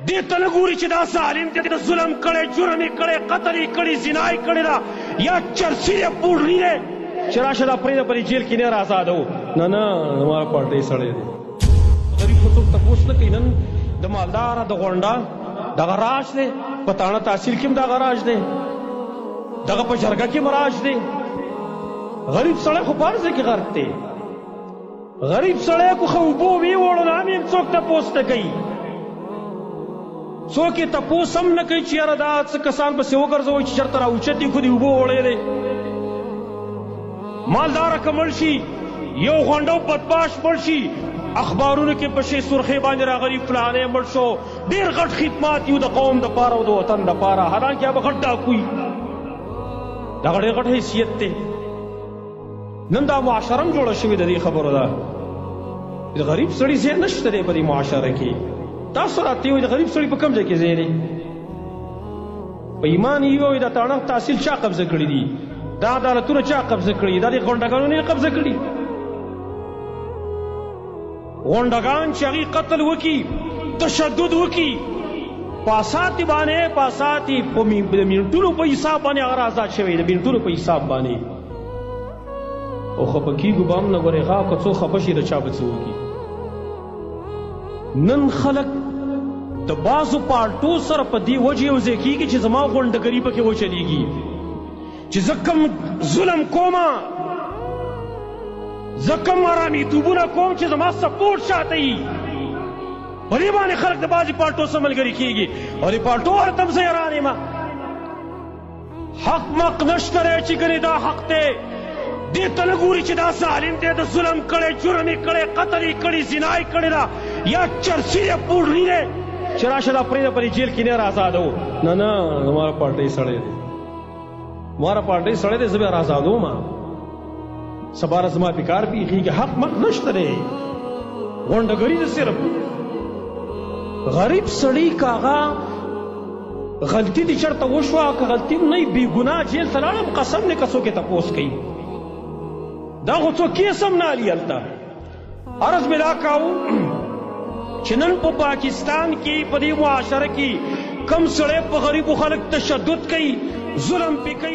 دې ته نه ګوري چې دا ظالم دی، د ظلم کړی، جرم یې کړی، قتل یې کړی، زنا یې کړې ده یا چرسي دی، پوډري دی، چې راشه دا پرېږده په دې جیل کې نه را ازادوو. نه نه، زما پارټۍ سړی دی. غریب خو څوک تپوس نه کوي. نن د مالداره د غونډه دغه راج دی، په تاڼه تحصیل کې هم دغه راج دی، دغه په جرګه کې هم راج دی. غریب سړی خو په هر ځای کې غرق دی. غریب سړی کو ښه اوبو ویوړو نو هم یې څوک تپوس نه کوي، څوک یې تپوس هم نه کوي چې یاره دا څه کسان پسې وګرځوئ چې چېرته راوچت یې کړو، د اوبو وړی دی. مالداره که مړ شي، یو غونډه او بدباش مړ شي، اخبارونو کې په شې سرخې باندې راغلي فلانی مړ شو، ډېر غټ خدمات یو د قوم دپاره او د وطن دپاره، حالانکه هغه غټ ډاکو وي، دغه ډېر غټ حیثیت دی. نن دا معاشره هم جوړه شوې د دې خبرو ده. د غریب سړي ځای نشته دی په دې معاشره کې. تاسو راته وایئ د غریب سړي په کوم ځای کې ځای دی؟ په ایمان یې وایي دا تاڼه تحصیل چا قبضه کړي دي، دا عدالتونه چا قبضه کړي، دا د غونډګانو نه قبضه کړي. غونډګان چې هغوی قتل وکړي، تشدد وکړي، پاساتي باندې پاساتي په منټونو په حساب باندې هغه آزاد شوی، د منټونو په حساب باندې. او خفه کېږو به هم نه، ګورې غا که څوک خفه شي د چا به څه وکړي. نن خلک د بعضو پارټو سره په دې وجه یو ځای کېږي چې زما غونډګري پکې وچلېږي، چې زه کوم ظلم کوم، زه کوم حرامیتوبونه کوم چې زما سپورټ شاته وي. په دې باندې خلک د بعضې پارټو سره ملګري کېږي او د پارټو ورته هم زه حیران یم. حق مق نشته دی چې ګنې دا حق دی. دې ته نه ګوري چې دا ظالم دی، د ظلم کړی، جرم یې کړی، قتل یې کړی، زنا یې کړې ده یا چرسي دی، پوډري دی، چې راشه دا پرېږده په دې جیل کې نه را ازادوو. نه نه، زما پارټۍ سړی دی، زما پارټۍ سړی دی، زه به یې را ازادوم، سبا ورځ زما په کار پېښېږي. حق مق نشته دی، غونډګري ده صرف. غریب سړی که هغه غلطي دې چېرته وشوه، که غلطي هم نه وي، بېګناه جیل ته لاړم، قسم دی که څوک یې تپوس کوي، دا خو څوک کیس هم نه الي هلته. عرض مې دا کاوه چې نن په پاکستان کې په دې معاشره کې کم سړی په غریبو خلک تشدد کوي، ظلم پې کوي.